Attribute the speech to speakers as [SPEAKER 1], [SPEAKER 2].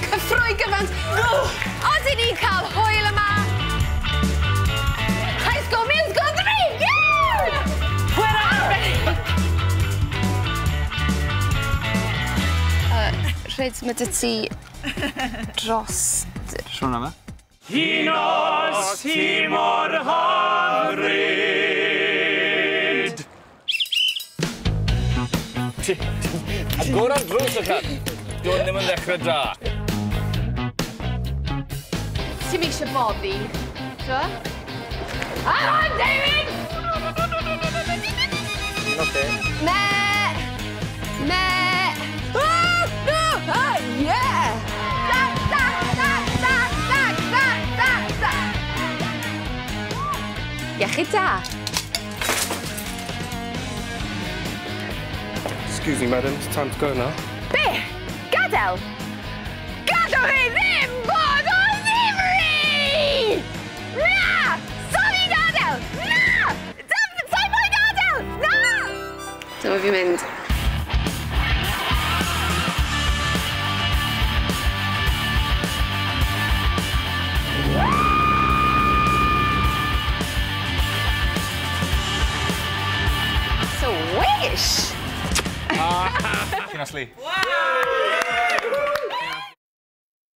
[SPEAKER 1] Cyffroi gyfant. Os i ni'n cael hwyl yma. High School Musical 3! Yeah! Pwer arbennig! Rhyd, mae dy ti dros...
[SPEAKER 2] Siôn yma.
[SPEAKER 3] Hyn os ti mor hyfryd.
[SPEAKER 4] Agor ar drws y can. Dwi'n ddim yn ddechrau da.
[SPEAKER 1] Ti'm eisiau boddi, t'wo? Come on, David!
[SPEAKER 2] Ti'n oce?
[SPEAKER 1] Me! Me! Oh, no! Oh, yeah! Da, da, da, da, da, da, da, da! Iechyd da.
[SPEAKER 5] Excuse me, madam, it's time to go now.
[SPEAKER 1] Be? Gadael? Gadw chi ddim bod o ddifri! Na! Sori gadael! Na! Sa'n moyn gadael! Na! Dyma fi'n mynd. Swish!
[SPEAKER 4] Kingsley.
[SPEAKER 6] Wow!